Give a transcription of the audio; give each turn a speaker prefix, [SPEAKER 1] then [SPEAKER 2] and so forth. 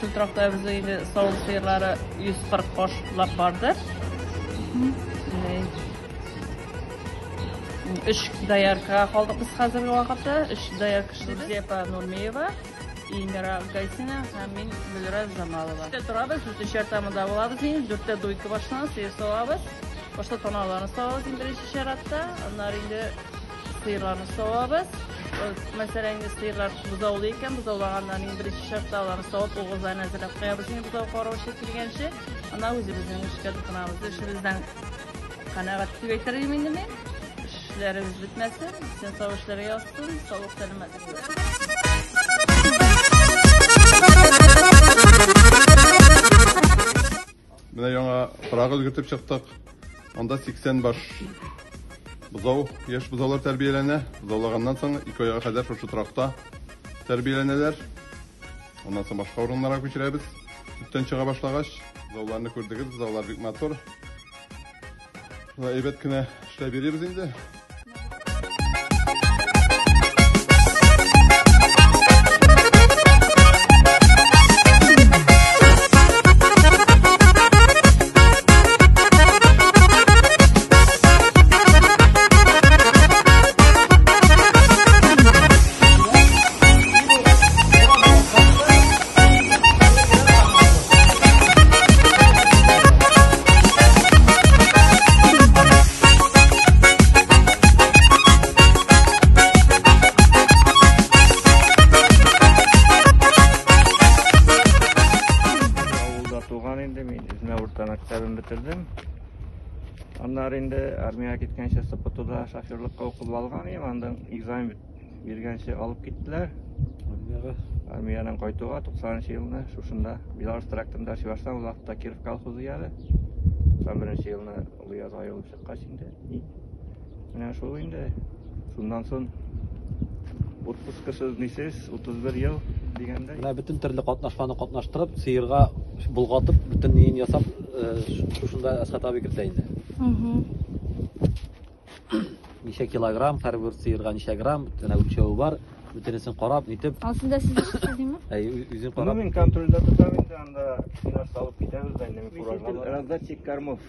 [SPEAKER 1] Шул торакта безнең инде савым сыерлары 140 башлап бардыр. Өч доярка калдык без хәзерге вакытта. Өч доярка эшлибез. Зепа Нурмиева, Илмира Гайсина һәм мин Гөлраз Замалова. Дүрттә торабыз, дүртенче яртыда монда булабыз инде. Дүрттә дойка башлана, сыер савабыз. Башта таналарны савабыз инде беренче чиратта, аннары инде сыерларны савабыз. Мәсәлән, инде сыерлар бозаулы икән, бозаулаганнан инде беренче чиратта аларны савып, угызларын әзерләп куябыз инде бозау караучы килгәнче. Аннары үзебезнең эшкә тотынабыз. Эшебездән канәгать дип әйтер идем инде мин. Эшләребез бетмәсен, исән сау эшләргә язсын, саулык сәламәтлек.
[SPEAKER 2] Менә яңа торак өлгертеп чыктык. Анда 80 баш бозау, яшь бозаулар тәрбияләнә. Бозаулаганнан соң 2 айга кадәр шушы торакта тәрбияләнәләр. Аннан соң башка урыннарга күчерәбез. Сөттән чыга башлагач, бозауларны күрдегез, бозаулар бик матур. Шулай әйбәт кенә эшләп йөрибез инде.
[SPEAKER 3] Авылда туган инде мин, Эзмә урта мәктәбен бетердем. Аннары инде армиягә киткәнче СПТУда шоферлыкка укып алган идем, андан экзамен биргәнче алып киттеләр. Армиягә. Армиядән кайтуга 90 елны шушында Беларусь тракторында эшли башладым, ул вакытта Киров колхозы яды. 91 елны Олыязга юлып чыккач инде. Менә шул инде. Шуннан соң отпускасыз нисез 31 ел дигәндәй.
[SPEAKER 4] Менә бөтен төрле катнашманы катнаштырып, сыерга болгатып, бөтен ниен ясап, шушында Әсхәт абый кертә инде. Ничә килограмм, һәрбер сыерга ничә грамм, менә үлчәве бар. Бөтенесен карап, нитеп.
[SPEAKER 5] Асын да сез эшлисез димме?
[SPEAKER 4] Әй, үзен карап.
[SPEAKER 3] Ну, мин контрольдә тотам инде, анда сенаж салып китәбез дә инде, мин фуражга. Раздатчик кормов.